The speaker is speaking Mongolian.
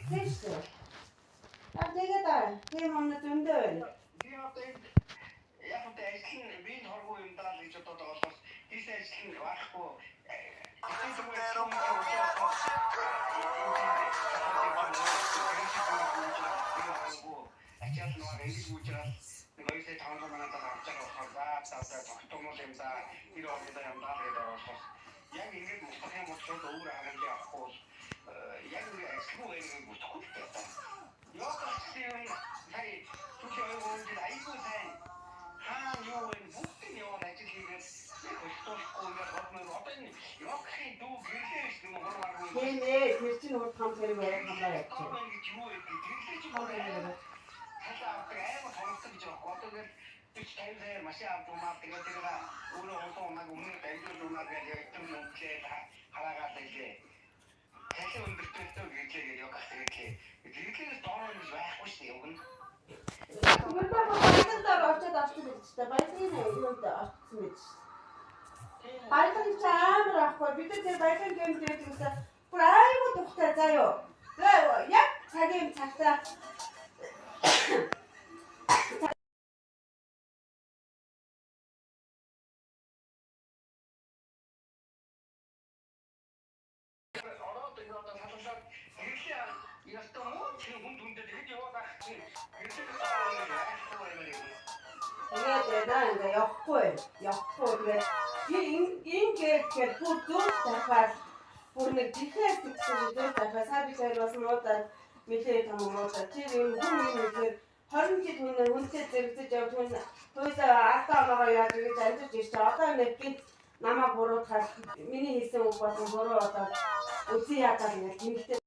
Тийм шүү. А тэгээд аа тийм юм зөндөө байна. Би одоо яг одоо ажил нь би торгуу юм даа л гэж бодоод байгаа болохоос хийсэн ажил нь байхгүй. Ачаал нэг ингэж үүж байгаа нэг 2 сая 500 мянган доллар авч байгаа болохоор за за тогтмол юм да тэр орондоо юм даа гэдэг байгаа болохоос яг ингэж мустах юм бол шууд өөр харамж авахгүй бол яг ингэ ажилгүй байх юм бүтэхгүй л дээ. Йог гэсэн юм сая түүхий 2 жил айгүй сайн хаан юу вэ бүгд нь яваад ажил хийгээд нэг хөлтөхгүй ингээд хот мөр одоо энэ йогхийн дүү гэрлээ биш нэг хурмааргүй. Тийм ээ, тэр чинь урд хам зэрэг барай хамаа явчих. Одоо ингэж юу вэ гэрлээ чи бүр цалаа авдаг амар томсдог гэж байгаа. Одоо ингээд 40 50 саяар машин авд унаад тэгээд тэр өөрөө усан унааг өмнө дамжуул унаад гэж яг тэр нүглээ хараагаад байлээ. Цалин өндөртөлтөө гэрлээ гэж йог гэрлээ. Гэрлээс доор гэж байхгүй шүү дээ уг нь. Мөрдөө баялаг дээр очиод орсон байж та. Баялагын юунд очсон байж. Баялаг чи амар ахгүй. Бид нар тэр баялагын гэмд байдаг гэсэн бүр айгүй тухтай заа юу. Тэгээ яг цагийн цагтаа Ороод ингэ одоо салгалаад гэрлээ ястаа муу чи хүн дүндээ тэгэд яваад ах чинь гэрлээ байхгүй юм юм. Тэгээд байна ингээ явахгүй. Явахгүй тэгээд ингээд гээд бүр зүг дахиад бүр нэг жихээс тэгсэн зүг дахиад сая би хоёр бас муудаад нэлээ том муудаад тэр юм хүн юм ихээр 20 жил хүн хүнтэй зэрэгцэж явж хүн туйлаа алдаа оноогоо яаж ингэж амжирч ирж байгаа. Одоо нэг гинт намайг буруутгаад миний хийсэн үг болон буруу одоо үзий ядаад ингэ тэмэгтэй.